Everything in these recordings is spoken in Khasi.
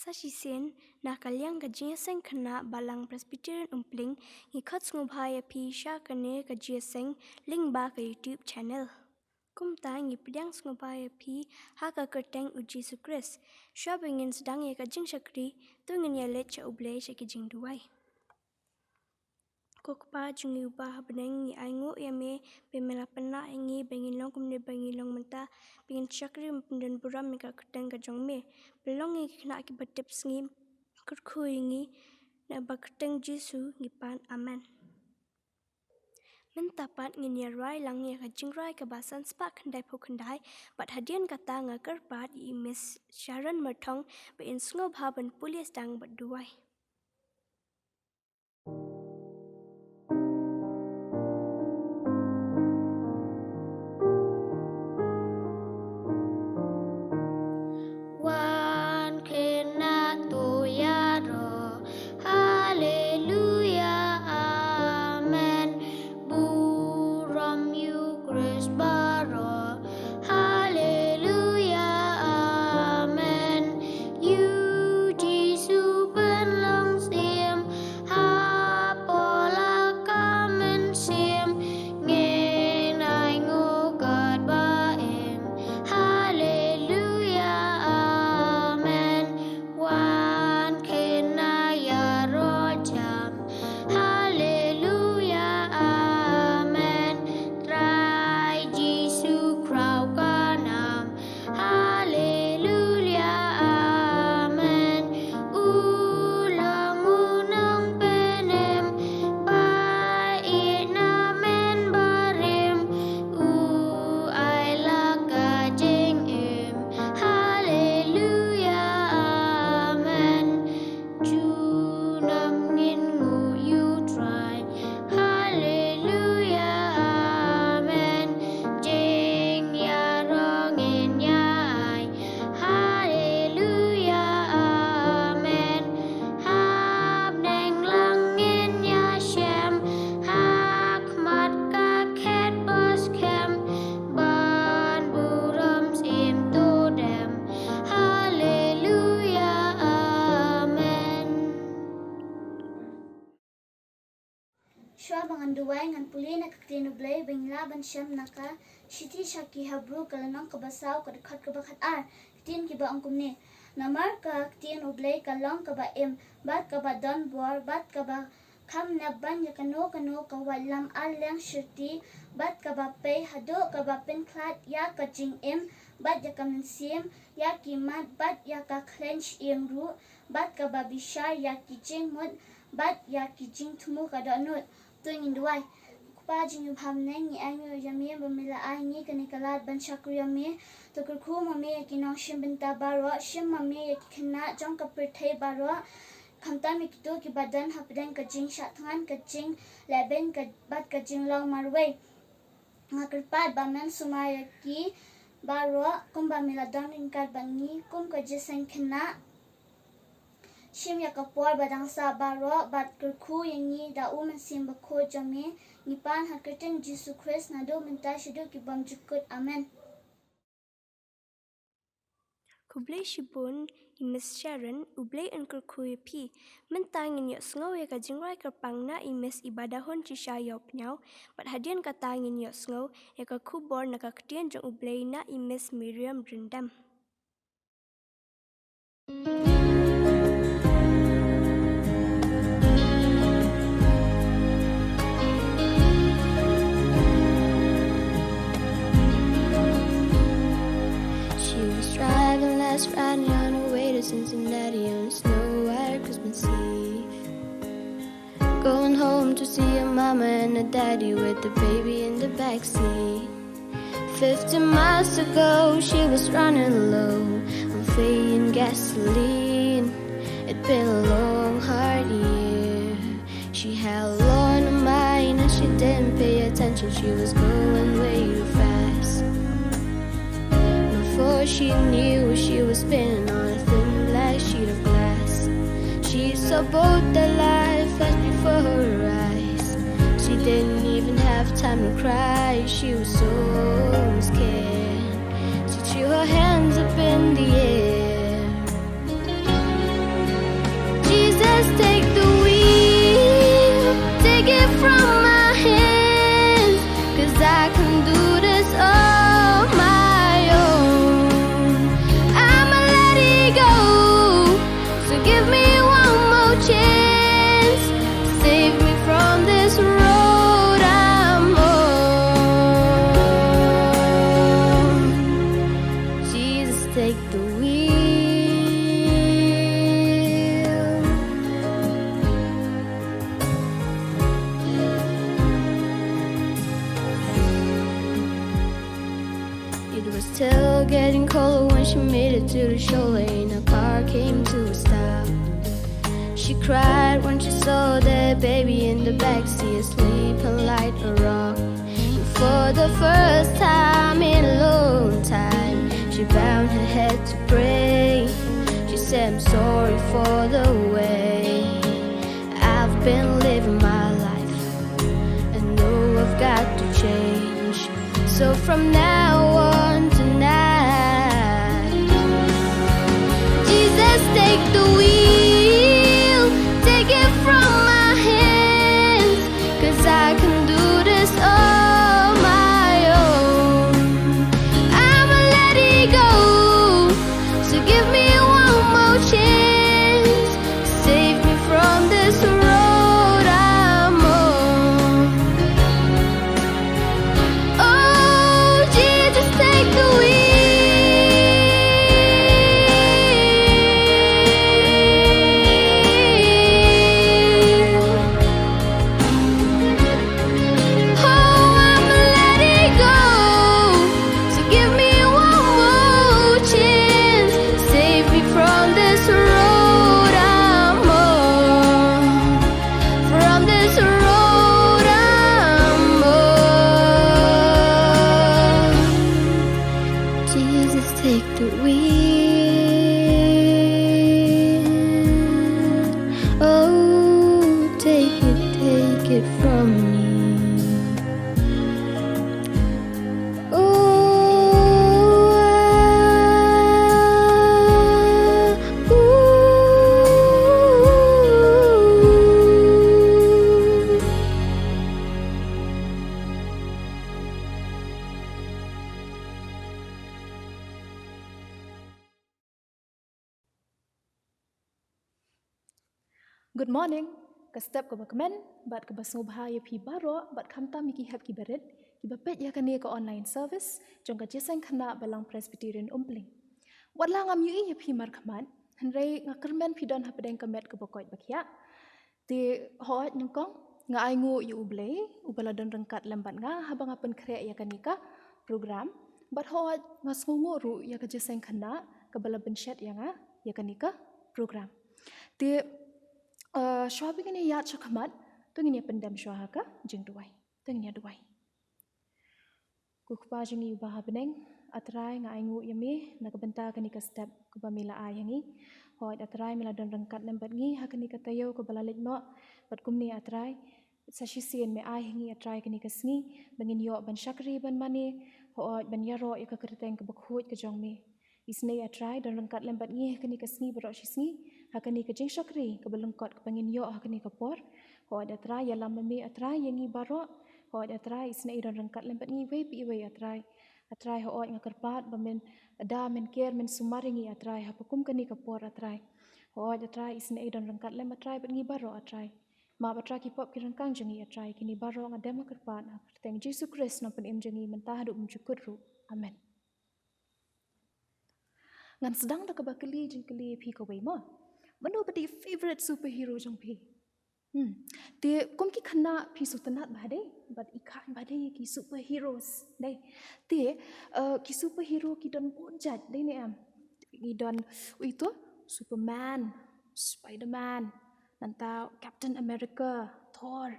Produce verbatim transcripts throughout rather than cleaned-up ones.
Sa shisien, na ka liang ka Jingïaseng Khynnah Balang Presbyterian Umpling, ngi khot sngewbha ïa phi sha kane ka jingïaseng lyngba ka YouTube channel. Kumta ngi pdiang sngewbha ïa phi ha ka kyrteng U Jisu Khrist. Shuwa ba ngin sdang ïa ka jingshakri, to ngin ïa leit sha U Blei sha ki jingduwai. Ko Kpa jong ngi uba ha bneng, ngi ainguh ïa me ba me la pynlah ïa ngi ba ngin long kumne ba ngi long mynta, ba ngin shakri ban pyndonburom ïa ka kyrteng ka jong me. Pynlong ïa ngi ki khynnah kiba tipsngi, kyrkhu ïa ngi, na ka kyrteng Jisu ngi pan. Amen. Mynta pat ngin ïa rwai lang ïa ka jingrwai kaba san spah khyndai phew khyndai, bad hadien kata nga kyrpad ïa i Miss Sharon Myrthong ba in sngewbha ban pule sdang bad duwai. Wan khynnah to ïaroh, Haleluya, Amen. Burom ïa u Khrist baroh, Haleluya, Amen. Ïa u Jisu pynlong syiem, ha pdeng ka mynsiem, ngin ainguh katba im. Haleluya, Amen. Wan khynnah ïaroh jam, Haleluya, Amen. Trai Jisu khraw ka nam, Haleluya, Amen. U long u nongpynim, ba ïeit na men barim, u ai la ka jingim. Haleluya, Amen. Junom ngin nguh ïa u Trai. Haleluya, Amen. Jingïaroh ngin ïa ai. Haleluya, Amen. Ha bneng lang ngin ïa shem, ha khmat ka khet ba skhem, ban burom syiem to dem. Haleluya, Amen. Shuwa ba ngan duwai, ngan pule na ka ktien U Blei ba ngi lah ban shem na ka shithi sha ki Hebru, ka lynnong kaba saw, ka dkhot kaba khatar. Ktien kiba ong kumne: Namar ka ktien U Blei ka long kaba im, bad kaba don bor, bad kaba kham nep ban ïa kano kano ka waitlam ar leng shyrti, bad kaba pei haduh kaba pynkhlad ïa ka jingim bad ïa ka mynsiem, ïa ki mat bad ïa ka khleiñ shyieng ruh, bad kaba bishar ïa ki jingmut bad ïa ki jingthmu ka dohnud. To ngin duwai. Ko Kpa jong ngi uba ha bneng, ngi ainguh ïa me ba me la ai ngi kane ka lad ban shakri ïa me. To kyrkhu ma me ïa ki nongshim bynta baroh, shim ma me ïa ki khynnah jong ka pyrthei baroh, khamtam ïa kito kiba don ha pdeng ka jingshah thngan, ka jinglehbeiñ, ka, bad ka jinglong marwei. Nga kyrpad ba men sumar ïa ki baroh kumba me la don ryngkat bad ngi kum ka jingïaseng khynnah. Shim ïa ka por ba dang sah baroh bad kyrkhu ïa ngi da U Mynsiem Bakhuid jong me. Ngi pan ha ka kyrteng Jisu Khrist naduh mynta shaduh ki bymjukut. Amen. Khublei shibun, i Miss Sharon, U Blei un kyrkhu ïa phi. Mynta ngin ïohsngew ïa ka jingrwai kyrpang na i Miss Ibadahun Shisha Ïawpniaw, bad hadien kata ngin ïohsngew ïa ka khubor na ka ktien jong U Blei na i Miss Miriam Ryndem. She was driving last Friday on her way to Cincinnati on a snow white Christmas Eve. Going home to see her mama and her daddy with the baby in the backseat. Fifty miles to go, she was running low on faith and gasoline. It'd been a long, hard year. She had a lot on her mind and she didn't pay attention. She was going way too fast. Before she knew, she was spinning on a thin black sheet of glass. She saw both their life flash before her eyes. She didn't even have time to cry. She was so scared. She threw her hands up in the air. Cold when she made it to the shoulder and the car came to a stop. She cried when she saw that baby in the backseat asleep and light a rock. And for the first time in a long time, she bowed her head to pray. She said, "I'm sorry for the way I've been living my life. I know I've got to change. So from now on tonight, Jesus, take the wheel, take it from my hands, 'cause I can do this on my own. I'ma let it go, so give me one more chance. Save me from this road I'm on. Oh, Jesus, take the wheel. Oh, I'ma let it go. So give me one more chance. Save me from this road I'm on. From this road I'm on. Jesus, take the wheel. Oh, take it, take it from me. Oh, ah, ooh. Good morning. Ka step kaba kmen bad kaba sngewbha ïa phi baroh bad khamtam ïa ki hep ki barit kiba peit ïa kane ka online service jong ka Jingïaseng Khynnah Balang Presbyterian Umpling. Wat la ngam ïohi ïa phi markhmat, hynrei nga kyrmen phi don hapdeng ka met kaba koit ba khiah. Te hooid nyngkong, nga ainguh ïa U Blei uba la don ryngkat lem bad nga haba nga pynkhreh ïa kane ka program. Bad hooid nga sngewnguh ruh ïa ka Jingïaseng Khynnah kaba la bynshet ïa nga ïa kane ka program. Te, eh, shuwa ba ngin ïaid shakhmat, to ngin ïa pyndem shuwa ha ka jingduwai. To ngin ïa duwai. Ko Kpa jong ngi uba ha bneng, A Trai, nga ainguh ïa me na ka bynta kane ka step kaba me la ai ha ngi. Hooid A Trai, me la don ryngkat lem bad ngi ha kane ka taïew kaba la leit noh. Bad kumne A Trai, sa shisien me ai ha ngi A Trai kane ka sngi ba ngin ïoh ban shakri ban mane, hooid ban ïaroh ïa ka kyrteng kaba khuid ka jong me. Isynei A Trai, don ryngkat lem bad ngi ha kane ka sngi baroh shi sngi ha kane ka jingshakri kaba lyngkot kaba ngin ïoh ha kane ka por. Hooid A Trai, ïalam ma me A Trai ïa ngi baroh. Hooid A Trai, isynei don ryngkat lem bad ngi iwei pa iwei A Trai. A Trai, hooid nga kyrpad ba men da, men ker, men sumar ïa ngi A Trai ha pdeng kane ka por A Trai. Hooid A Trai, isynei don ryngkat lem A Trai bad ngi baroh A Trai. Map A Trai ki pop ki ryngkang jong ngi A Trai, kine baroh nga dem nga kyrpad ha ka kyrteng Jisu Khrist Nongpynim jong ngi mynta haduh mynjukut ruh. Amen. Ngan sdang da kaba kylli jingkylli ïa phi kawei mo. Mano ba dei favorite superhero jong phi? Hmm. Te kum ki khynnah phi sngewtynnat bha dei, bad i khaiñ bha dei ki superheroes dei. Te, eh, ki superhero ki don bun jait dei ne em. Ngi don, ui to, Superman, Spider-Man, nangta Captain America, Thor,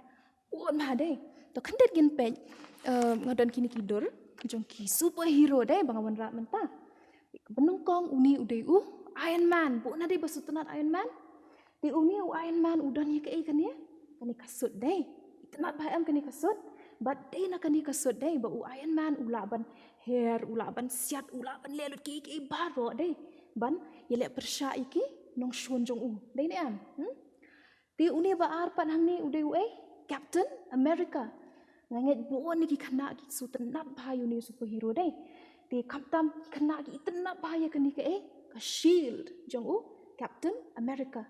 bun bha dei. To khyndiat ngin peit, eh, nga don kine ki dur jong ki superhero dei ba nga wanrah mynta. Ba nyngkong une u dei u Iron Man, bun na dei ba sngewtynnat Iron Man. Te une u Iron Man u don ïa kaei kane? Kane ka suit dei. Itynnat bha em kane ka suit? Bad dei na kane ka suit dei ba u Iron Man u lah ban her, u lah ban siat, u lah ban leh lut kiei kiei baroh dei. Ban ïaleh pyrshah ïa ki nongshun jong u. Dei ne em? Hmm? Te une ba ar pat hangne u dei uei? Captain America. Nga ngeit bun na ki khynnah ki sngewtynnat bha ïa une u superhero dei. Te khamtam ki khynnah ki itynnat bha ïa kane kaei? Ka shield jong u Captain America.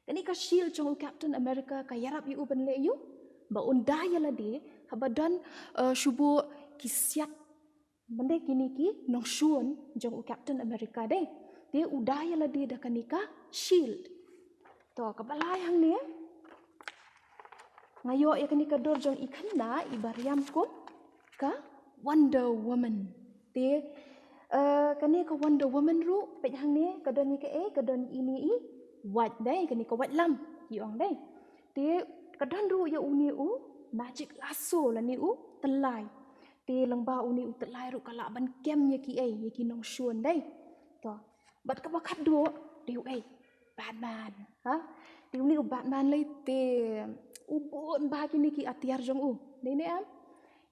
Kane ka shield jong u Captain America ka ïarap ïa u ban leh aïu? Ba un da ïa lade haba don, eh, shu bun ki siat, ban dei kine ki nongshun jong u Captain America dei. Te u da ïa lade da kane ka shield. To kaba lai hangne, nga ïoh ïa kane ka dur jong i khynnah iba riam kum ka Wonder Woman. Te Uh, kane ka Wonder Woman ruh, peit hangne, ka don ïa kaei, ka don ine i wait dei, kane ka wait lamp, ki ong dei. Te, ka don ruh ïa une u magic lasso lane u tyllai. Te lyngba une u tyllai ruh ka lah ban kem ïa kiei, ïa ki nongshun dei. To. Bad kaba khatduh, dei uei, Batman. Ha? Te une u Batman lei te u bun bha kine ki atiar jong u. Dei ne em?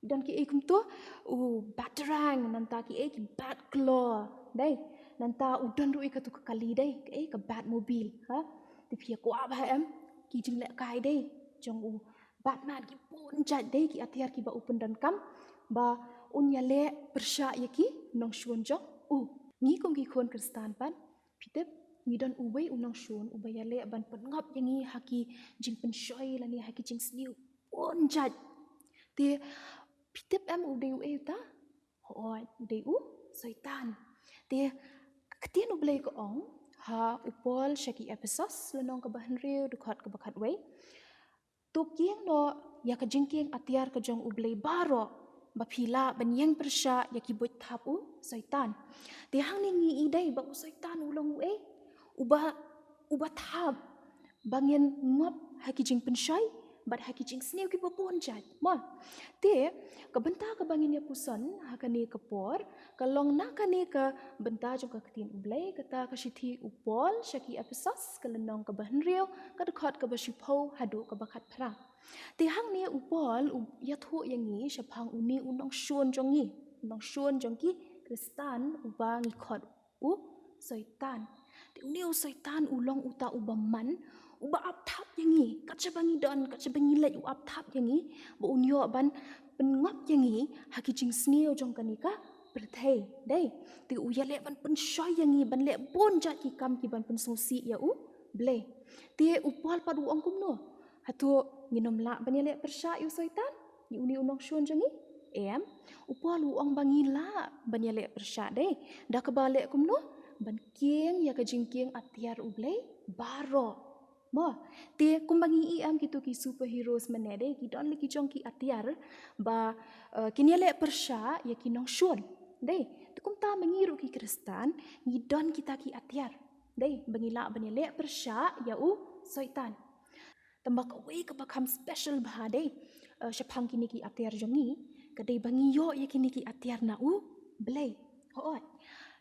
Don kiei kumto, u Batarang, nangta kiei ki Batclaw. Dei, nangta u don ruh i katu ka kali dei, kiei ka Batmobile. Ha? Te phi kwah bha em, ki jinglehkai dei jong u Batman ki bun jait dei ki atiar kiba u pyndonkam, ba un ïaleh pyrshah ïa ki nongshun jong u. Ngi kum ki khun Khristan pat, phi tip, ngi don uwei u nongshun, uba ïaleh ban pynngop ïa ngi ha ki jingpynshoi lane ha ki jingsniew bun jait. Te, phi tip em u dei uei uta? Hooid, u dei u Soitan. Te, ka ktien u Blei ka ong, ha u Paul sha ki Ephesos, lynnong kaba hynriew, dkhot kaba khatwei. To kieng noh ïa ka jingkieng atiar ka jong u Blei baroh, ba phi lah ban ïeng pyrshah ïa ki buit thap u Soitan. Te hangne ngi i dei ba u Soitan u long uei, uba, uba thap ba ngin ngop ha ki jingpynshoi bad ha ki jingsniew kiba bun jait. Mo. Te, ka bynta kaba ngin ïa puson ha kane ka por, ka long na kane ka bynta jong ka ktien u Blei, kata ka shithi u Paul sha ki Ephesos, ka lynnong kaba hynriew, ka dkhot kaba shiphew haduh kaba khatphra. Te hangne u Paul u ïathuh ïa ngi shaphang une u nongshun jong ngi, u nongshun jong ki Khristan uba ngi khot u Soitan. Te une u Soitan u long uta uba man, uba ap thap ïa ngi, katba ngi don, katba ngi leit u ap thap ïa ngi, ba un ïoh ban pynngop ïa ngi ha ki jingsniew jong kane ka pyrthei. Dei, te u ïaleh ban pynshoi ïa ngi, ban leh bun jait ki kam kiban pynsngewsih ïa u Blei. Te u Paul pat u ong kumno? Hato ngin ym lah ban ïaleh pyrshah ïa u Soitan, ïa une u nongshun jong ngi? Em, u Paul u ong ba ngi lah ban ïaleh pyrshah dei. Da kaba leh kumno? Ban kieng ïa ka jingkieng atiar u Blei baroh. Mo, te kumba ngi i em kitu ki superheroes mynne dei, ki don la ki jong ki atiar ba, eh, kin ïaleh pyrshah ïa ki nongshun. Dei, te kumta ma ngi ruh ki Khristan, ngi don kita ki atiar. Dei, ba ngi lah ban ïaleh pyrshah ïa u Soitan. Tangba kawei kaba kham special bha dei, eh, shaphang kine ki atiar jong ngi, ka dei ba ngi ïoh ïa kine ki atiar na u Blei. Hooid.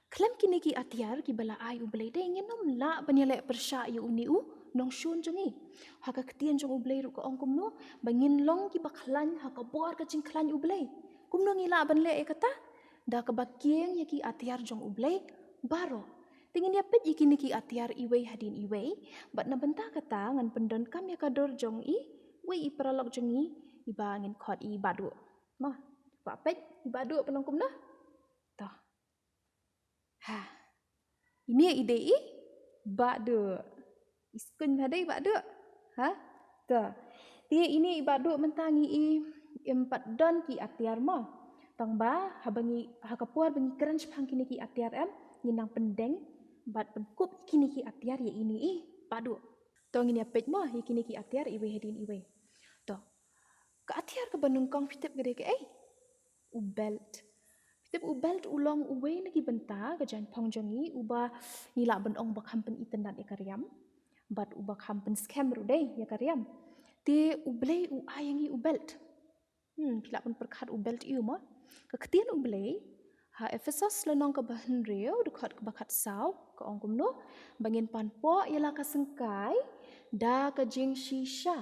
Khlem kine ki atiar kiba la ai u Blei dei, ngin ym lah ban ïaleh pyrshah ïa une u nongshun jong ngi. Ha ka ktien jong u Blei ruh ka ong kumno, ba ngin long kiba khlaiñ ha ka bor ka jingkhlaiñ u Blei. Kumno ngi lah ban leh ïa kata? Da kaba kieng ïa ki atiar jong u Blei baroh. Te ngin ïa peit ïa kine ki atiar iwei hadien iwei, bad na bynta kata ngan pyndonkam ïa ka dur jong i, wei i paralok jong ngi, iba ngin khot i Bah Duh. Mo, kwah peit i Bah Duh pynlong kumno? To. Ha. Ine i dei i Bah Duh. I skun bha dei i Bah Duh. Ha? To. Te ine i Bah Duh mynta ngi i im pat don ki atiar mo. Tangba, haba ngi, ha ka por ba ngi kren shaphang kine ki atiar em, ngin nang pyndeng bad pynkup kine ki atiar ïa ine i Bah Duh. To ngin ïa peit mo, ïa kine ki atiar iwei hadien iwei. To. Ka atiar kaba nyngkong phi tip ka dei kaei? U belt. Phi tip u belt u long uwei na ki bynta ka jaiñphong jong ngi, uba ngi lah ban ong ba kham pynitynnad ïa ka riam. Bad uba kham pynskhem ruh dei ïa ka riam. Te u Blei u ai ïa ngi u belt. Hmm, phi lah ban pyrkhat u belt aïu mo? Ka ktien u Blei, ha Ephesos lynnong kaba hynriew, dkhot kaba khatsaw, ka ong kumno, ba ngin pan poh ïa la ka syngkai, da ka jingshisha.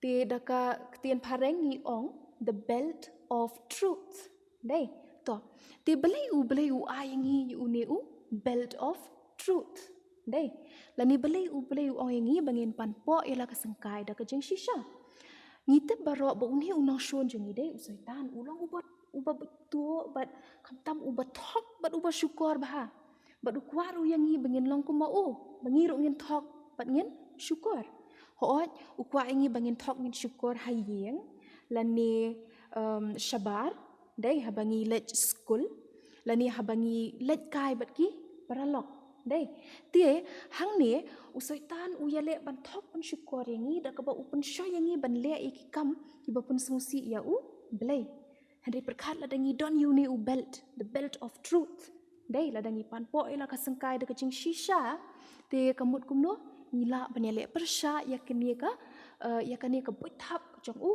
Te da ka ktien phareng ngi ong, the belt of truth. Dei, to. Te balei u Blei u ai ngi ïa une u belt of truth. Dei, lane balei u Blei u ong ïa ngi ba ngin pan poh ïa la ka syngkai da ka jingshisha. Ngi tip baroh ba une u nongshun jong ngi dei, u Soitan, u long uba, uba beit tuh, bad khamtam uba thok, bad uba shukor bha. Bad u kwah ruh ïa ngi ba ngin long kum ma u, ba ngi ruh ngin thok, bad ngin shukor. Hooid, u kwah ïa ngi ba ngin thok ngin shukor ha ïing, lane, em, shabar, dei haba ngi leit skul, lane haba ngi leit kai bad ki paralok. Dei, te, hangne, u Soitan u ïaleh ban thok ban shukor ïa ngi, da kaba u pynshoi ïa ngi ban leh ïa ki kam, kiba pynsngewsih ïa u Blei. Hynrei pyrkhat lada ngi don ïa une u belt, the belt of truth. Dei, lada ngi pan poh ïa la ka syngkai da ka jingshisha, te ka mut kumno, ngi lah ban ïaleh pyrshah ïa kane ka, eh, ïa kane ka buit hap ka jong u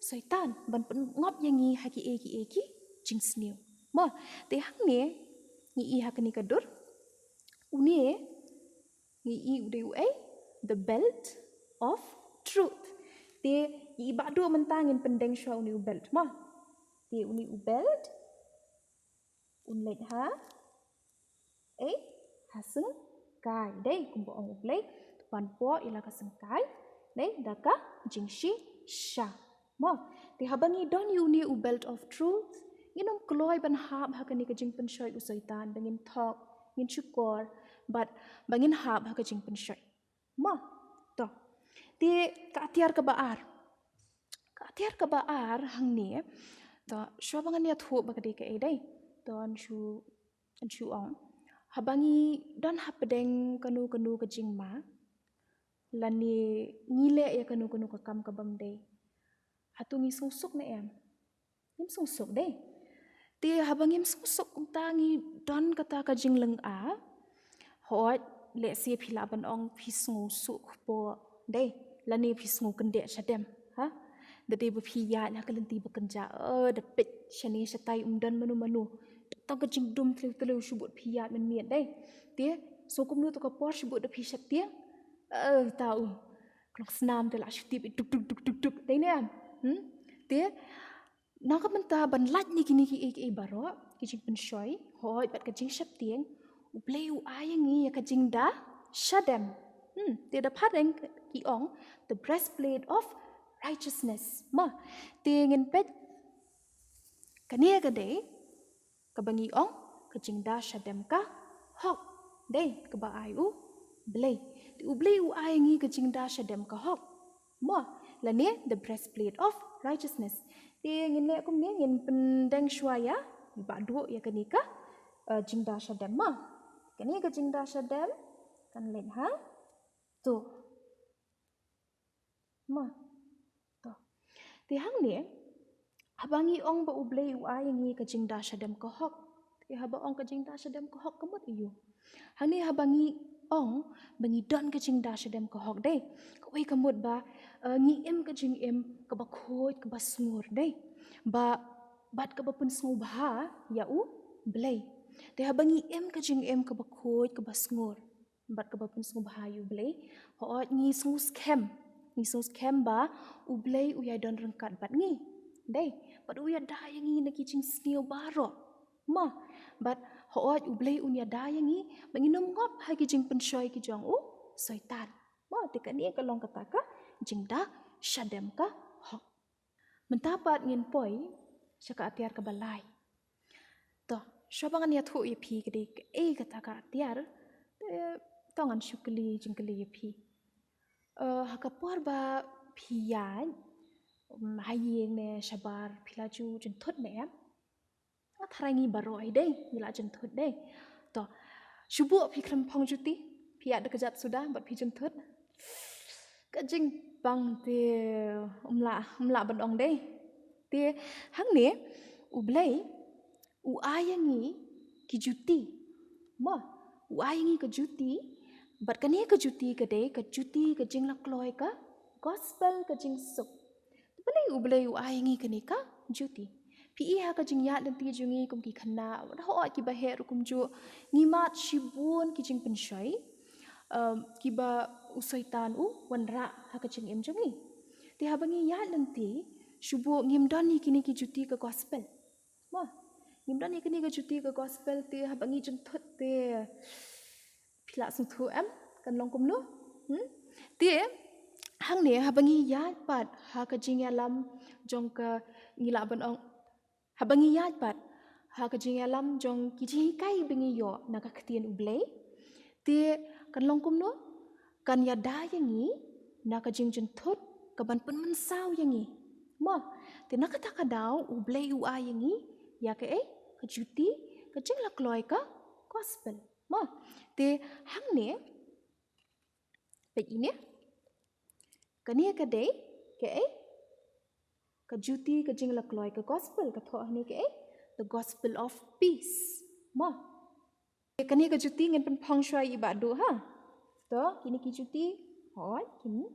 Soitan ban pynngop ïa ngi ha kiei kiei ki jingsniew. Mo, te hangne ngi i ha kane ka dur, une ngi i u dei uei, the belt of truth. Te ngi i ba duh mynta ngin pyndeng shuwa une u belt, mo. Te une u belt un leit ha ei, ha syngkai. Dei, kumba ong U Blei, to pan poh ïa la ka syngkai, dei, da ka jingshisha. Mo, te haba ngi don ïa une u belt of truth, ngin ym kloi ban hap ha kane ka jingpynshoi u Soitan, ba ngin thok, ngin shukor, bad ba ngin hap ha ka jingpynshoi. Mo, to. Te ka atiar kaba ar. Ka atiar kaba ar hangne, to, shuwa ba ngan ïathuh ba ka dei kaei, dei. To, ngan shu, ngan shu ong. Haba ngi don hapdeng kano kano ka jingma, lane ngi leh ïa kano kano ka kam kabym dei, hato ngi sngewsuk ne em? Ngim sngewsuk, dei. Te haba ngim sngewsuk, kumta ngi don kata ka jinglynga. Hooid, lehse phi lah ban ong phi sngewsuk kpoh, dei, lane phi sngew kyndit shadem, ha? Da dei ba phi ïaid ha ka lynti ba kynjah, eh, da peit shane shatai, ym don mano mano. Tang ka jingdum tlew tlew shu bud phi ïaid mynmiet, dei. Te sngew kumno to ka por shu bud da phi sheptieng, eh, ta u klong snam te la shu tip duk duk duk duk duk, dei ne em? Hmm? Te na ka bynta ban lait na kine kiei kiei baroh, ki jingpynshoi, hooid, bad ka jingsheptieng, U Blei u ai ïa ngi ïa ka jingda shadem. Hmm, te da phareng ki ong, the breastplate of righteousness. Mo, te ngin peit, kane ka dei kaba ngi ong ka jingda shadem ka hok. Dei, kaba ai U Blei. Te U Blei u ai ïa ngi ka jingda shadem ka hok. Mo, lane the breastplate of righteousness. Te ngin leh kumne, ngin pyndeng shuwa ïa, ba duh ïa kane ka, eh, jingda shadem, mo. Kane ka jingda shadem kan leit ha, to. Mo, to. Te hangne, haba ngi ong ba U Blei u ai ïa ngi ka jingda shadem ka hok. Te haba ong ka jingda shadem ka hok ka mut aïu? Hangne haba ngi ong ba ngi don ka jingda shadem ka hok, dei, kawei ka mut ba, eh, ngi im ka jingim kaba khuid kaba sngur, dei, ba, bad kaba pynsngewbha ïa U Blei. Te haba ngi im ka jingim kaba khuid kaba sngur bad kaba pynsngewbha ïa U Blei, hooid, ngi sngewskhem, ngi sngewskhem ba U Blei u ïadon ryngkat bad ngi, dei, bad u ïada ïa ngi na ki jingsniew baroh. Mo, bad hooid, U Blei un ïada ïa ngi ba ngin ym ngop ha ki jingpynshoi ki jong u Soitan. Mo, te kane ka long kata ka jingda shadem ka hok. Mynta pat ngin poi sha ka atiar kaba lai. To, shuwa ba ngan ïathuh ïa phi ka dei kaei kata ka atiar, te to ngan shu kylli jingkylli ïa phi. Eh, ha ka por ba phi ïaid, um, ha ïing ne shabar, phi la ju jynthut ne em? Nga tharai ngi baroh hi, dei, ngi la jynthut, dei. To, shu buh phi khlem phong juti, phi ïaid da ka jait suda bad phi jynthut. Ka jingpang te ym lah, ym lah ban ong, dei. Te hangne U Blei u ai ïa ngi ki juti. Mo, u ai ïa ngi ka juti, bad kane ka juti ka dei ka juti ka jinglakloi ka gospel ka jingsuk. Te balei U Blei u ai ïa ngi kane ka juti? Phi i ha ka jingïaid lynti jong ngi kum ki khynnah, wat hooid kiba heh ruh kumjuh, ngi mad shibun ki jingpynshoi, um, kiba u Soitan u wanrah ha ka jingim jong ngi. Te haba ngi ïaid lynti, shu buh ngim don ïa kine ki juti ka gospel. Mo, ngim don ïa kine ki juti ka gospel, te haba ngi jynthut te phi lah sngewthuh em, kan long kumno? Hmm? Te hangne haba ngi ïaid pat ha ka jingïalam jong ka, ngi lah ban ong, haba ngi ïaid pat ha ka jingïalam jong ki jinghikai ba ngi ïoh na ka ktien U Blei, te kan long kumno? Kan ïada ïa ngi na ka jingjynthut kaban pynmynsaw ïa ngi. Mo, te na kata ka daw U Blei u ai ïa ngi ïa kaei? Ka juti ka jinglakloi ka gospel. Mo, te hangne, peit ine. Kane ka dei kaei? Ka juti ka jinglakloi ka gospel, ka thoh hangne kaei? The gospel of peace. Mo, Kane ka juti ngin pynphong shuwa i Bah Duh ha. To, kine ki juti. Hoi, kine.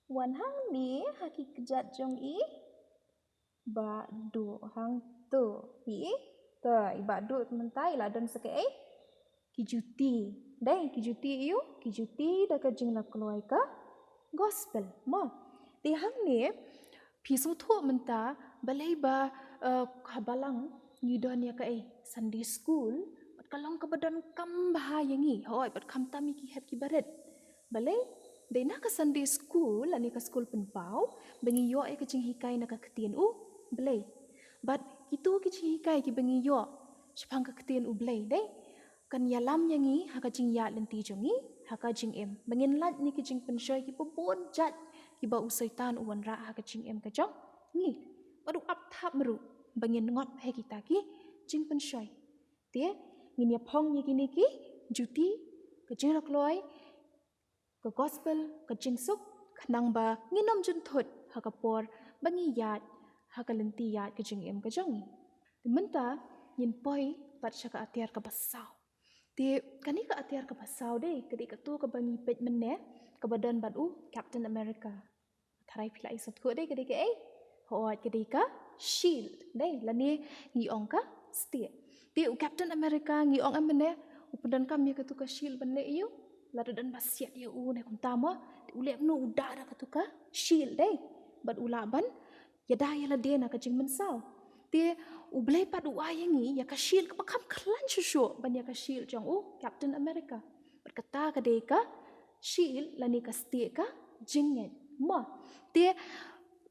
Wan hangne ha ki kjat jong i Bah Duh hangto. Phi i? To, i Bah Duh mynta i la don sa kaei? Ki juti. Dei, ki juti aiu? Ki juti da ka jinglakloi ka gospel. Mo. Te hangne, phi sngewthuh mynta, balei ba, eh, ha balang ngi don ïa kaei? Sunday school, bad ka long kaba donkam bha ïa ngi. Hoi, bad khamtam ïa ki hep ki barit. Balei? Dei na ka Sunday school, lane ka skul pynpaw, ba ngi ïoh ïa ka jinghikai na ka ktien U Blei. Bad kito ki jinghikai kiba ngi ïoh shaphang ka ktien U Blei, dei? Kan ïalam ïa ngi ha ka jingïaid lynti jong ngi, ha ka jingim. Ba ngin lait na ki jingpynshoi kiba bun jait kiba u Soitan u wanrah ha ka jingim ka jong ngi. Bad u ap thap ruh ba ngin ngot ha kita ki jingpynshoi. Te, ngin ïa phong ïa kine ki juti, ka jinglakloi, ka gospel, ka jingsuk, khnang ba ngin ym jynthut ha ka por ba ngi ïaid ha ka lynti ïaid ka jingim ka jong ngi. Te mynta ngin poi pat sha ka atiar kaba saw. Te kane ka atiar kaba saw dei, ka dei kato kaba ngi peit mynne, kaba don bad u Captain America. Tharai phi la ïohsngew dei ka dei kaei? Hooid, ka dei ka shield. Dei, lane ngi ong ka stieh. Te u Captain America ngi ong em mynne, u pyndonkam ïa kato ka shield ban leh aiu? Lada don ba siat ïa u ne kumta mo, te u leh kumno? U dah da kato ka shield dei. Bad u lah ban ïada ïa lade na ka jingmynsaw. Te U Blei pat u ai ïa ngi ïa ka shield kaba kham khlaiñ shuh shuh ban ïa ka shield jong u Captain America. Bad kata ka dei ka shield lane ka stieh ka jingngeit. Mo. Te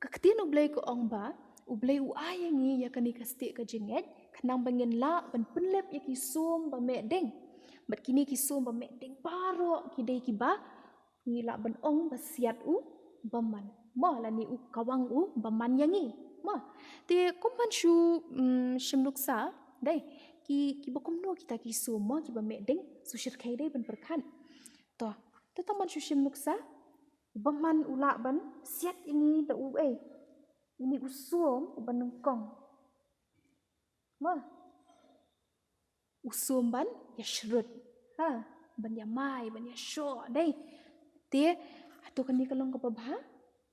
ka ktien U Blei ka ong ba U Blei u ai ïa ngi ïa kane ka stieh ka jingngeit, khnang ba ngin lah ban pynlip ïa ki sum ba meh ding. Bad kine ki sum ba meh ding baroh ki dei kiba ngi lah ban ong ba siat u bymman. Mo, lane u kawang u bymman ïa ngi. Mo. Te kum ban shu, mm, shim nuksa, dei, ki, kiba kumno kita ki sum mo, kiba meh ding, shu shyrkhei dei ban pyrkhat. To, te tang ban shu shim nuksa, u bymman u lah ban siat ïa ngi da u ei. Une u sum uba nyngkong. Mo. U sum ban ïashrut. Ha, ban ïamai, ban ïashoh, dei. Te, hato kane ka long kaba bha?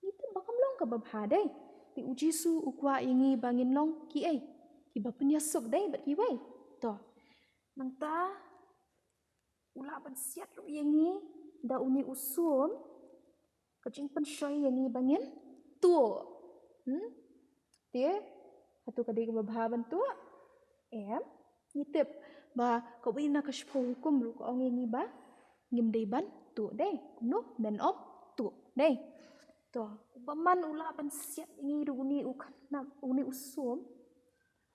Ngi tip ba kam long kaba bha, dei. Te u Jisu u kwah ïa ngi ba ngin long kiei? Kiba pynïasuk, dei, bad kiwei. To. Nangta, u lah ban siat ruh ïa ngi da une u sum, ka jingpynshoi ïa ngi ba ngin tuh. Hmm? Te, hato ka dei kaba bha ban tuh? Em, ngi tip ba kawei na ka shiphew hukum ruh ka ong ïa ngi ba ngim dei ban tuh, dei. Kumno? Men ym tuh, dei. To, u bymman u lah ban siat ïa ngi da une u khynnah, une u sum.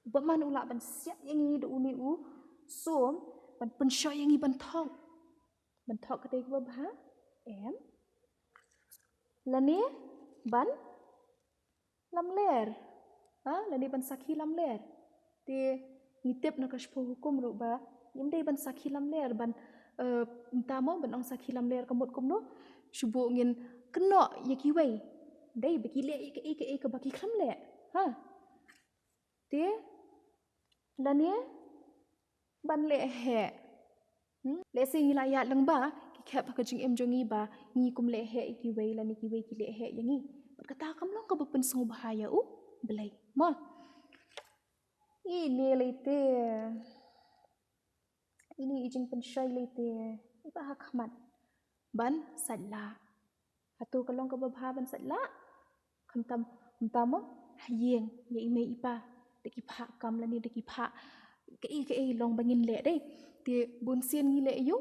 U bymman u lah ban siat ïa ngi da une u sum, ban pynshoi ïa ngi ban thok. Ban thok ka dei kaba bha? Em. Lane ban lamler. Ha, lane ban sakhi lamler. Te ngi tip na ka shiphew hukum ruh ba ngim dei ban sakhi lamler, ban, eh, mynta mo ban ong sakhi lamler ka mut kumno? Shu buh ngin kynnoh ïa kiwei. Dei ba ki leh ïa kaei kaei kaba ki khlem leh. Ha. Te lane ban leh heh. Hmm? Lehse ngi la ïaid lyngba ki khep ha ka jingim jong ngi ba ngi kum leh heh ïa kiwei lane kiwei ki leh heh ïa ngi. Bad kata kam long kaba pynsngewbha ïa U Blei. Mo. Ine lei te. Ine i jingpynshoi lei te. Iba ha khmat. Ban sait lah. Hato ka long kaba bha ban sait lah? Khamtam, khamtam mo, ha ïing, ïa i mei i pa. Da ki phah kam lane da ki phah kaei kaei long ba ngin leh dei. Te bun sien ngi leh aiu?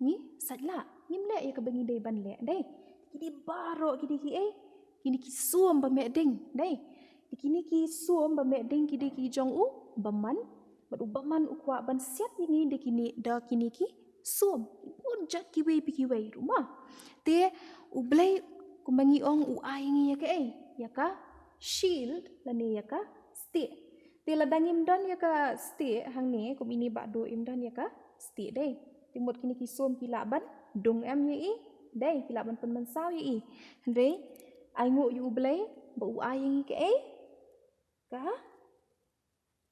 Ngi sait lah. Ngim leh ïa kaba ngi dei ban leh dei. Kine baroh ki dei kiei? Kine ki sum ba meh ding dei. Te kine ki sum ba meh ding ki dei ki jong u bymman. Bad u bymman u kwah ban siat ïa ngi da kine, da kine ki sum. Ki bun jait kiwei pa kiwei ruh mo. Te U Blei kumba ngi ong u ai ïa ngi ïa kaei? Ïa ka shield lane ïa ka stieh. Te lada ngim don ïa ka stieh hangne, kum ine Bah Duh im don ïa ka stieh dei. Te mut kine ki sum ki lah ban dung em ïa i? Dei, ki lah ban pynmynsaw ïa i. Hynrei ainguh ïa U Blei ba u ai ïa ngi kaei? Ka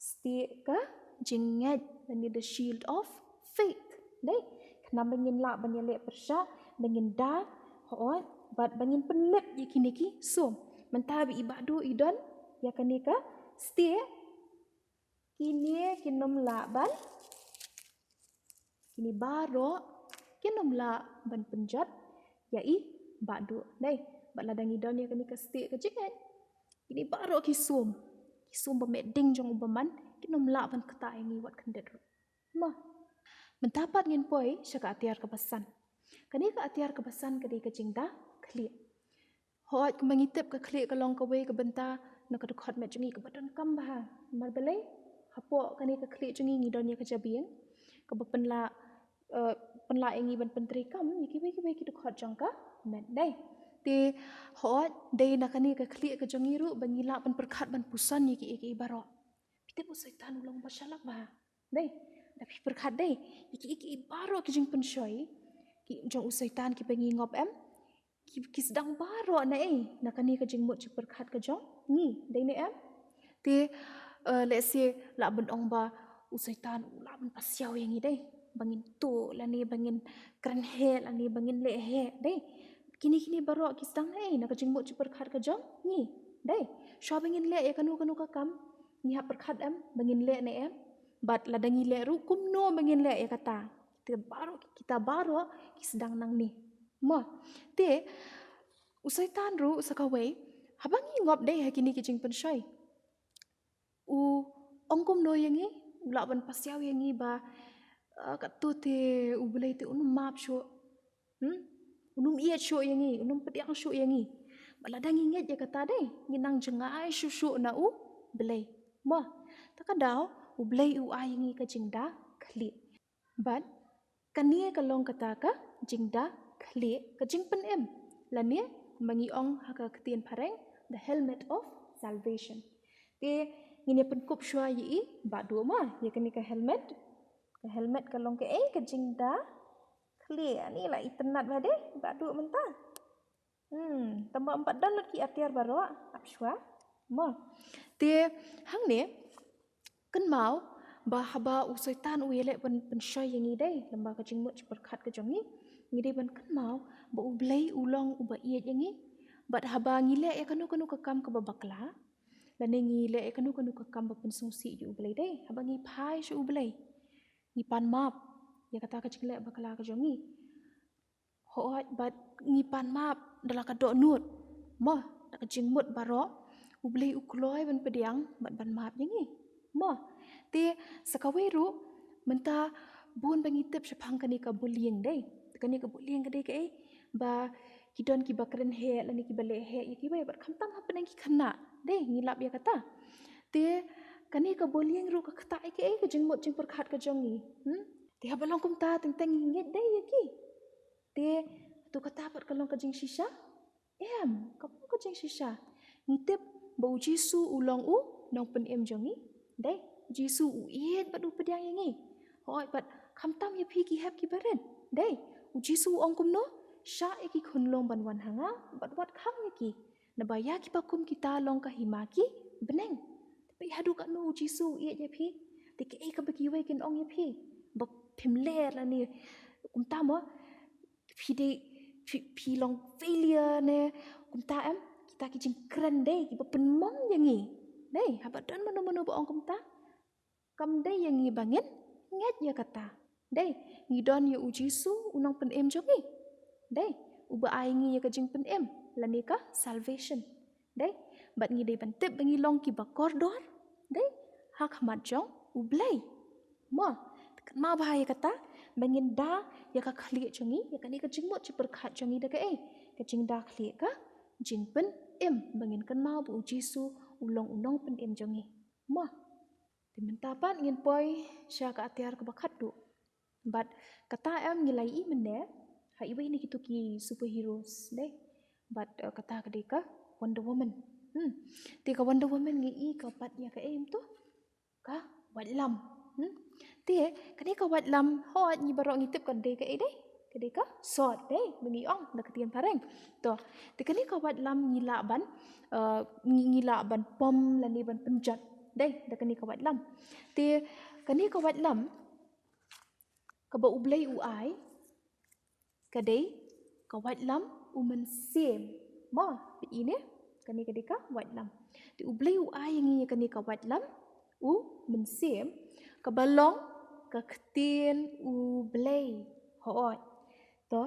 stieh ka jingngeit. Lane the shield of faith. Dei, khnang ba ngin lah ban ïaleh pyrshah, ba ngin da, hooid, bad ba ngin pynlip ïa kine ki sum. Mynta ba i Bah Duh i don ïa kane ka stieh, kine kin ym lah ban, kine baroh kin ym lah ban pynjot ïa i Bah Duh. Dei, bad lada ngi don ïa kane ka stieh ka jingngeit, kine baroh ki sum, ki sum ba meh ding jong u bymman, kin ym lah ban ktah ïa ngi wat khyndiat ruh. Mo. Mynta pat ngin poi sha ka atiar kaba san. Kane ka atiar kaba san ka dei ka jingda khlieh. Hooid, kumba ngi tip, ka khlieh ka long kawei ka bynta na ka dkhot met jong ngi kaba donkam bha. Namar balei? Hapoh kane ka khlieh jong ngi ngi don ïa ka jabieng kaba pynlah, eh, pynlah ïa ngi ban pyntreikam ïa kiwei kiwei ki dkhot jong ka met. Dei, te hooid, dei na kane ka khlieh ka jong ngi ruh ba ngi lah ban pyrkhat ban puson ïa kiei kiei baroh. Phi tip, u Soitan u long ba shalak bha. Dei, da phi pyrkhat dei, ïa kiei kiei baroh ki jingpynshoi ki jong u Soitan kiba ngi ngop, em, ki, ki sdang baroh na ei? Na kane ka jingmut jingpyrkhat ka jong ngi, dei ne em? Te, eh, lehse lah ban ong ba u Soitan u lah ban pasiaw ïa ngi, dei, ba ngin tuh lane ba ngin kren heh lane ba ngin leh heh, dei. Kine kine baroh ki sdang na ei? Na ka jingmut jingpyrkhat ka jong ngi, dei. Shuwa ba ngin leh ïa kano kano ka kam, ngi hap pyrkhat, em, ba ngin leh ne em? Bad lada ngi leh ruh, kumno ba ngin leh ïa kata? Kita baroh, kita baroh ki sdang nangne. Mo. Te u Soitan ruh sa kawei, haba ngi ngop, dei, ha kine ki jingpynshoi, u ong kumno ïa ngi? U lah ban pasiaw ïa ngi ba, eh, katto te U Blei te un ym map shuh. Hmm? Un ym ïeit shuh ïa ngi, un ym pdiang shuh ïa ngi. Bad lada ngi ngeit ïa kata, dei, ngin nang jngai shuh shuh na U Blei. Mo. Ta ka daw U Blei u ai ïa ngi ka jingda khlieh. Bad kane ka long kata ka jingda khlieh, ka jingpynim, lane ma ngi ong ha ka ktien phareng, the helmet of salvation. Te ngin ïa pynkup shuwa ïa i Bah Duh, mo, ïa kane ka helmet. Ka helmet ka long kaei? Ka jingda khlieh. Ani la itynnad bha, dei, Bah Duh mynta. Hmm, tangba ym pat don lut ki atiar baroh, ap shuwa. Mo. Te hangne, kynmaw ba haba u Soitan u ïaleh ban pynshoi ïa ngi, dei, lyngba ka jingmut jingpyrkhat ka jong ngi, ngi dei ban kynmaw ba U Blei u long uba ïeit ïa ngi. Bad haba ngi leh ïa kano kano ka kam kaba bakla, lane ngi leh ïa kano kano ka kam ba pynsngewsih ïa U Blei, dei, haba ngi phai sha U Blei, ngi pan map ïa kata ka jingleh bakla ka jong ngi. Hooid, bad ngi pan map da la ka dohnud, mo, da ka jingmut baroh, U Blei u kloi ban pdiang bad ban map ïa ngi. Mo. Te sa kawei ruh, mynta bun ba ngi tip shaphang kane ka bullying, dei. Kane ka bullying ka dei kaei? Ba ki don kiba kren heh lane kiba leh heh ïa kiwei, bad khamtam hapdeng ki khynnah, dei, ngi lap ïa kata. Te kane ka bullying ruh ka ktah ïa kaei? Ka jingmut jingpyrkhat ka jong ngi. Hmm? Te haba long kumta, teng teng ngi ngeit, dei, ïa ki. Te hato kata pat ka long ka jingshisha? Em, kam long ka jingshisha. Ngi tip ba U Jisu u long u Nongpynim jong ngi, dei. U Jisu u ïeit bad u pdiang ïa ngi. Hooid, bad khamtam ïa phi ki hep ki barit, dei. U Jisu u ong kumno? Shah ïa ki khunlung ban wan ha nga bad wat khang ïa ki, naba ïa kiba kum kita long ka hima ki bneng. Te phi, haduh katno U Jisu u ïeit ïa phi? Te kaei kaba kiwei kin ong ïa phi? Ba phim leh lane kumta, mo, phi dei, phi, phi long failure ne kumta, em? Kita ki jingkren, dei, kiba pynmong ïa ngi. Dei, haba don mano mano ba ong kumta, kam dei ïa ngi ba ngin ngeit ïa kata. Dei, ngi don ïa U Jisu u Nongpynim jong ngi, dei, uba ai ngi ïa ka jingpynim lane ka salvation. Dei, bad ngi dei ban tip ba ngi long kiba kordor, dei, ha khmat jong U Blei. Mo, kynmaw bha ïa kata, ba ngin da ïa ka khlieh jong ngi, ïa kane ka jingmut jingpyrkhat jong ngi da kaei? Ka jingda khlieh ka jingpynim, ba ngin kynmaw ba U Jisu u long u Nongpynim jong ngi. Mo. Te mynta pat ngin poi sha ka atiar kaba khatduh. Bad kata, em, ngi la ïohi mynne ha iwei na kito ki superheroes, dei. Bad, eh, kata ka dei ka Wonder Woman. Hmm. Te ka Wonder Woman ngi ïohi ka bat ïa kaei, em, to? Ka waitlam. Hmm. Te kane ka waitlam, hooid, ngi baroh ngi tip ka dei kaei, dei? Ka dei ka sword, dei, ba ngi ong da ka ktien phareng. To, te kane ka waitlam ngi lah ban, eh, ngi, ngi lah ban pom lane ban pynjot, dei, da kane ka waitlam. Te Kane ka waitlam kaba U Blei u ai ka dei ka waitlam u Mynsiem. Mo, peit ine, kane ka dei ka waitlam. Te U Blei u ai ïa ngi ïa kane ka waitlam u Mynsiem kaba long ka ktien U Blei. Hooid. To,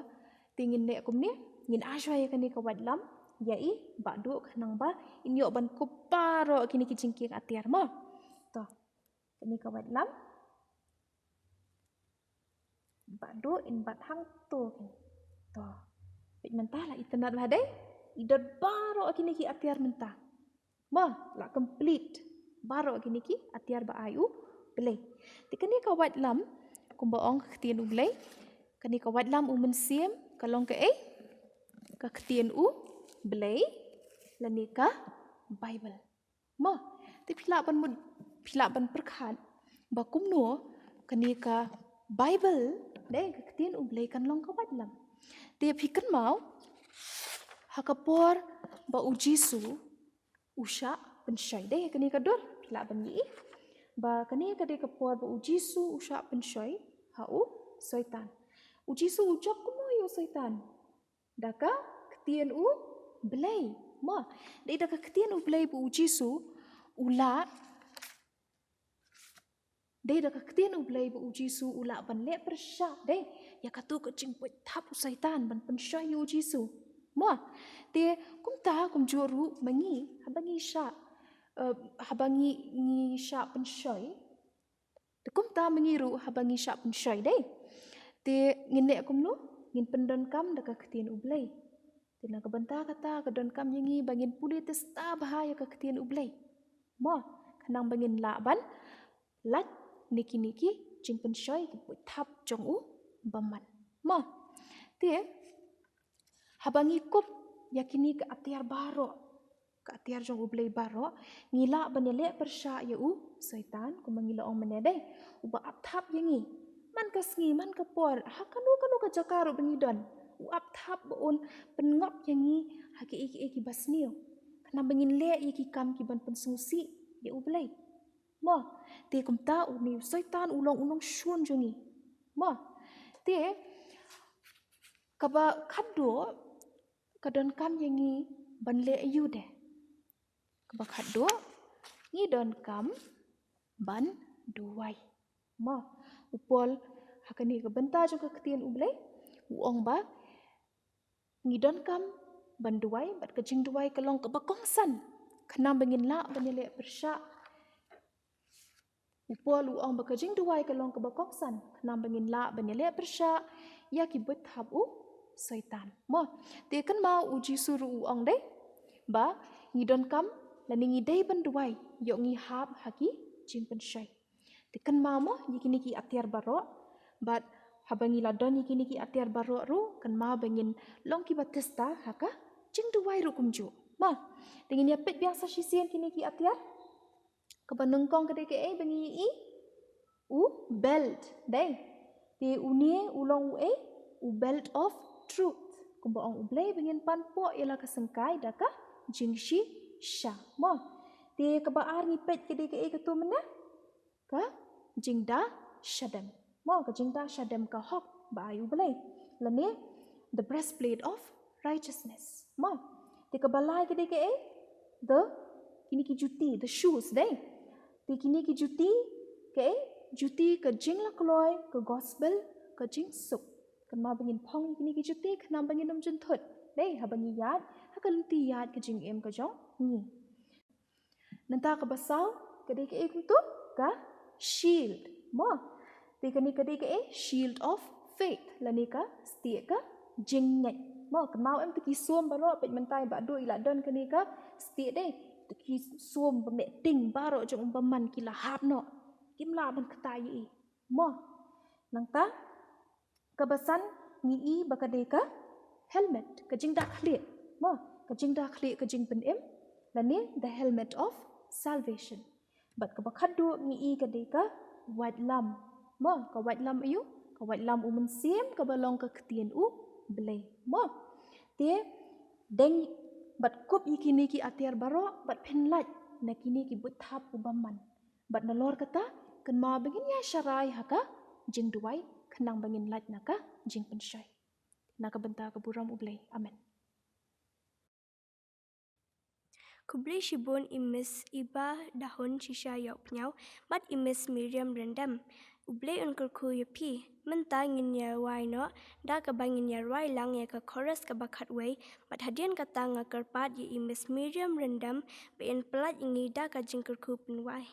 te ngin leh kumne, ngin ai shuwa ïa kane ka waitlam ïa i Bah Duh khnang ba in ïoh ban kup baroh kine ki jingkieng atiar mo. To, kane ka waitlam. Bah Duh in bat hangto kine. To. Peit mynta la itynnad bha dei. I dot baroh kine ki atiar mynta. Mo, la complete baroh kine ki atiar ba ai U Blei. Te kane ka waitlam, kumba ong ka ktien U Blei, kane ka waitlam u Mynsiem ka long kaei? Ka ktien U Blei lane ka Bible. Mo, te phi lah ban mut, phi lah ban pyrkhat ba kumno kane ka Bible, dei, ka ktien U Blei kan long ka waitlam. Te phi kynmaw, ha ka por ba U Jisu u shah pynshoi, dei, kane ka dur phi lah ban ïohi ba kane ka dei ka por ba U Jisu u shah pynshoi ha u Soitan. U Jisu u jop kumno ïa u Soitan? Da ka ktien U Blei. Mo, dei da ka ktien U Blei ba U Jisu u lah, dei da ka ktien U Blei ba U Jisu u lah ban leh pyrshah, dei, ïa kato ka jingbuit thap u Soitan ban pynshoi ïa U Jisu. Mo, te kumta kumjuh ruh ma ngi, haba ngi shah, eh, haba ngi, ngi shah pynshoi, te kumta ma ngi ruh haba ngi shah pynshoi, dei. Te ngin leh kumno? Ngin pyndonkam da ka ktien U Blei. Te na ka bynta kata ka donkam ïa ngi ba ngin pule tista bha ïa ka ktien U Blei. Mo, khnang ba ngin lah ban lait na kine ki jingpynshoi ki buit thap jong u bymman. Mo, te haba ngi kup ïa kine ki atiar baroh, ka atiar jong U Blei baroh, ngi lah ban ïaleh pyrshah ïa u Soitan, kumba ngi la ong mynne, dei, uba ap thap ïa ngi man ka sngi, man ka por, ha kano kano ka jaka ruh ba ngi don. U ap thap ba un pynngop ïa ngi ha kiei kiei kiba sniew, khnang ba ngin leh ïa ki kam kiban pynsngewsih ïa U Blei. Mo, te kumta une u Soitan u long u nongshun jong ngi. Mo, te kaba khatduh ka donkam ïa ngi ban leh aïu de? Kaba khatduh, ngi donkam ban duwai. Mo, u Paul ha kane ka bynta jong ka ktien U Blei u ong ba ngi donkam ban duwai, bad ka jingduwai ka long kaba kongsan khnang ba ngin lah ban ïaleh pyrshah. U Paul u ong ba ka jingduwai ka long kaba kongsan khnang ba ngin lah ban ïaleh pyrshah ïa ki buit thap u Soitan. Mo, te kynmaw U Jisu ruh u ong, dei, ba ngi donkam lane ngi dei ban duwai ïoh ngi hap ha ki jingpynshoi. Te kynmaw mo, ïa kine ki atiar baroh, bad haba ngi la don ïa kine ki atiar baroh ruh, kynmaw ba ngin long kiba tista ha ka jingduwai ruh kumjuh. Mo, te ngin ïa peit biang sa shisien kine ki atiar. Kaba nyngkong ka dei kaei ba ngi ïohi? U belt, dei. Te une u long uei? U belt of truth. Kumba ong U Blei ba ngin pan poh ïa la ka syngkai da ka jingshisha. Mo, te kaba ar ngi peit ka dei kaei kato mynne? Ka jingda shadem. Mo, ka jingda shadem ka hok ba ai U Blei, lane the breastplate of righteousness. Mo, te kaba lai ka dei kaei? The, kine ki juti, the shoes, dei. Te kine ki juti kaei? Juti ka jinglakloi, ka gospel, ka jingsuk. Kynmaw ba ngin phong ïa kine ki juti khnang ba ngin ym jynthut, dei, haba ngi ïaid ha ka lynti ïaid ka jingim ka jong ngi. Nangta kaba saw ka dei kaei kumto? Ka shield. Mo, te kane ka dei kaei? Shield of faith, lane ka stieh ka jingngeit. Mo, kynmaw em, te ki sum baroh, peit mynta i Bah Duh i la don kane ka stieh, dei. Te ki sum ba meh ding baroh jong u bymman ki la hap noh, kim lah ban ktai ïa i. Mo, nangta kaba san ngi ïohi ba ka dei ka helmet, ka jingda khlieh. Mo, ka jingda khlieh ka jingpynim, lane the helmet of salvation. Bad kaba khatduh ngi ïohi ka dei ka waitlam. Mo, ka waitlam aïu? Ka waitlam u Mynsiem kaba long ka ktien U Blei. Mo, te deng bad kup ïa kine ki atiar baroh bad phin lait na kine ki buit thap u bymman. Bad nalor kata Kynmaw ba ngin ïa sharai ha ka jingduwai, khnang ba ngin lait na ka jingpynshoi. Na ka bynta ka burom U Blei. Amen. Khublei shibun i Miss Iba Dahun shisha ïa u pynïaw, bad i Miss Miriam Ryndem. U Blei un kyrkhu ïa phi. Mynta ngin ïa wai noh da kaba ngin ïa rwai lang ïa ka chorus kaba khatwei, bad hadien kata nga kyrpad ïa i Miss Miriam Ryndem ba in pyllait ïa ngi da ka jingkyrkhu pynwai.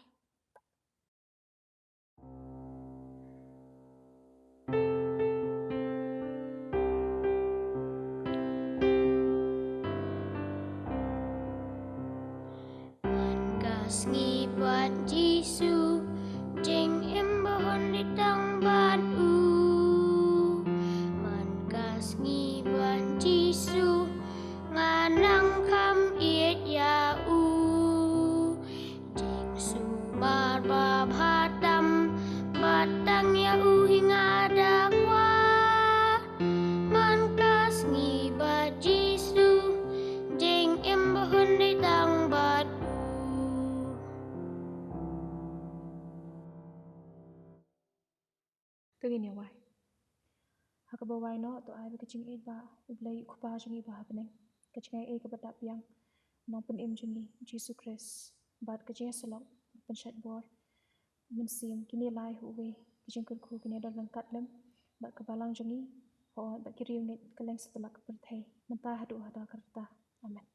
Man ka sngi bad Jisu, jingim ba hun dei tang bad u. Man ka sngi bad Jisu, nga nang kham ïeit ïa u. Jingsumar ba bha tam, bad tang ïa u hi nga da kwah. Man ka sngi bad Jisu, jingim ba hun dei tang bad u. To ngin ïa wai. Ha kaba wai noh, to ai ba ka jingïeit ba U Blei U Kpa jong ngi ba ha bneng, ka jingaiei kaba dap biang, Nongpynim jong ngi Jisu Khrist, bad ka jingïasyllok ba pynshait bor Mynsiem, kine lai ha uwei ka jingkyrkhu kin ïadon ryngkat lem bad ka balang jong ngi, hooid, bad ki riewngeit kylleng satlak ka pyrthei, mynta haduh ha kata ka rta. Amen.